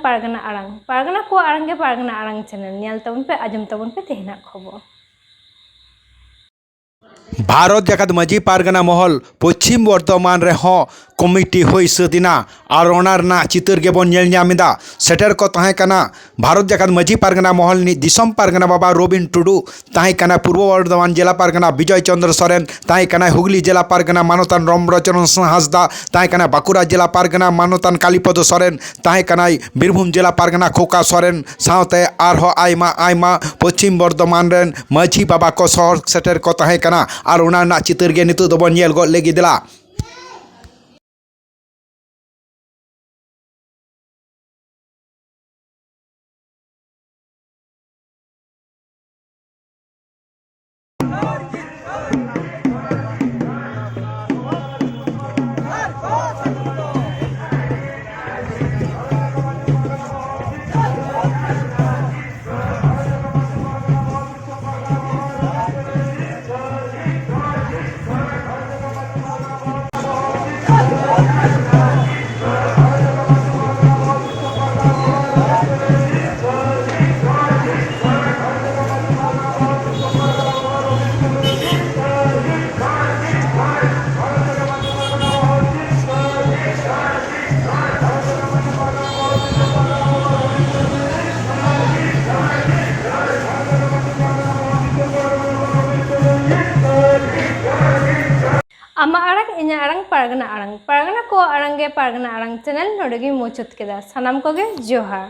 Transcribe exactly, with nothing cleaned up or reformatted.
ᱯᱟᱨᱜᱟᱱᱟ ᱟᱲᱟᱝ, ᱯᱟᱨᱜᱟᱱᱟ ᱠᱚᱣᱟᱜ ᱟᱲᱟᱝ ᱜᱮ ᱯᱟᱨᱜᱟᱱᱟ ᱟᱲᱟᱝ ᱪᱮᱱᱮᱞ᱾ ᱧᱮᱞ ᱛᱟᱵᱚᱱ ᱯᱮ, ᱟᱸᱡᱚᱢ ᱛᱟᱵᱚᱱ ᱯᱮ ᱛᱮᱦᱮᱧᱟᱜ ᱠᱷᱚᱵᱚᱨ᱾ ᱵᱷᱟᱨᱚᱛ ᱡᱟᱠᱟᱛ ᱢᱟᱹᱡᱷᱤ ᱯᱟᱨᱜᱟᱱᱟ ᱢᱚᱦᱚᱞ ᱯᱚᱪᱷᱤᱢ ᱵᱚᱨᱫᱷᱚᱢᱟᱱ ᱨᱮᱦᱚᱸ ᱠᱚᱢᱤᱴᱤ ᱦᱩᱭ ᱥᱟᱹᱛ ᱮᱱᱟ ᱟᱨ ᱚᱱᱟ ᱨᱮᱱᱟᱜ ᱪᱤᱛᱟᱹᱨ ᱜᱮᱵᱚᱱ ᱧᱮᱞ ᱧᱟᱢ ᱮᱫᱟ᱾ ᱥᱮᱴᱮᱨ ᱠᱚ ᱛᱟᱦᱮᱸ ᱠᱟᱱᱟ ᱵᱷᱟᱨᱚᱛ ᱡᱟᱠᱟᱛ ᱢᱟᱹᱡᱷᱤ ᱯᱟᱨᱜᱟᱱᱟ ᱢᱚᱦᱚᱞ ᱨᱤᱱᱤᱡ ᱫᱤᱥᱚᱢ ᱯᱟᱨᱜᱟᱱᱟ ᱵᱟᱵᱟ ᱨᱚᱵᱤᱱ ᱴᱩᱰᱩ, ᱛᱟᱦᱮᱸ ᱠᱟᱱᱟ ᱯᱩᱨᱵᱚ ᱵᱚᱨᱫᱷᱚᱢᱟᱱ ᱡᱮᱞᱟ ᱯᱟᱨᱜᱟᱱᱟ ᱵᱤᱡᱚᱭ ᱪᱚᱱᱫᱨᱚ ᱥᱚᱨᱮᱱ, ᱛᱟᱦᱮᱸ ᱠᱟᱱᱟᱭ ᱦᱩᱜᱽᱞᱤ ᱡᱮᱞᱟ ᱯᱟᱨᱜᱟᱱᱟ ᱢᱟᱱᱚᱛᱟᱱ ᱨᱚᱢᱨᱚᱪᱚᱱ ᱦᱟᱸᱥᱫᱟ, ᱛᱟᱦᱮᱸ ᱠᱟᱱᱟ ᱵᱟᱸᱠᱩᱲᱟ ᱡᱮᱞᱟ ᱯᱟᱨᱜᱟᱱᱟ ᱢᱟᱱᱚᱛᱟᱱ ᱠᱟᱞᱤᱯᱚᱫᱚ ᱥᱚᱨᱮᱱ, ᱛᱟᱦᱮᱸ ᱠᱟᱱᱟᱭ ᱵᱤᱨᱵᱷᱩᱢ ᱡᱮᱞᱟ ᱯᱟᱨᱜᱟᱱᱟ ᱠᱷᱳᱠᱟ ᱥᱚᱨᱮᱱ, ᱥᱟᱶᱛᱮ ᱟᱨᱦᱚᱸ ᱟᱭᱢᱟ ᱟᱭᱢᱟ ᱯᱚᱪᱷᱤᱢ ᱵᱚᱨᱫᱷᱚᱢᱟᱱ ᱨᱮᱱ ᱢᱟᱹᱡᱷᱤ ᱵᱟᱵᱟ ᱠᱚ ᱥᱚᱦᱚᱨ ᱥᱮᱴᱮᱨ ᱠᱚ ᱛᱟᱦᱮᱸ ᱠᱟᱱᱟ᱾ ᱟᱨ ᱚᱱᱟ ᱨᱮᱱᱟᱜ ᱪᱤᱛᱟᱹᱨ ᱜᱮ ᱱᱤᱛᱚᱜ ᱫᱚᱵᱚᱱ ᱧᱮᱞ ᱜᱚᱫ ᱞᱟᱹᱜᱤᱫ᱾ ᱫᱮᱞᱟ᱾ ᱟᱢᱟᱜ ᱟᱲᱟᱝ, ᱤᱧᱟᱹᱜ ᱟᱲᱟᱝ, ᱯᱟᱨᱜᱟᱱᱟ ᱟᱲᱟᱝ, ᱯᱟᱨᱜᱟᱱᱟ ᱠᱚᱣᱟᱜ ᱟᱲᱟᱝ ᱜᱮ ᱯᱟᱨᱜᱟᱱᱟ ᱟᱲᱟᱝ ᱪᱮᱱᱮᱞ ᱱᱚᱰᱮ ᱜᱮᱧ ᱢᱩᱪᱟᱹᱫ ᱠᱮᱫᱟ᱾ ᱥᱟᱱᱟᱢ ᱠᱚᱜᱮ ᱡᱚᱦᱟᱨ᱾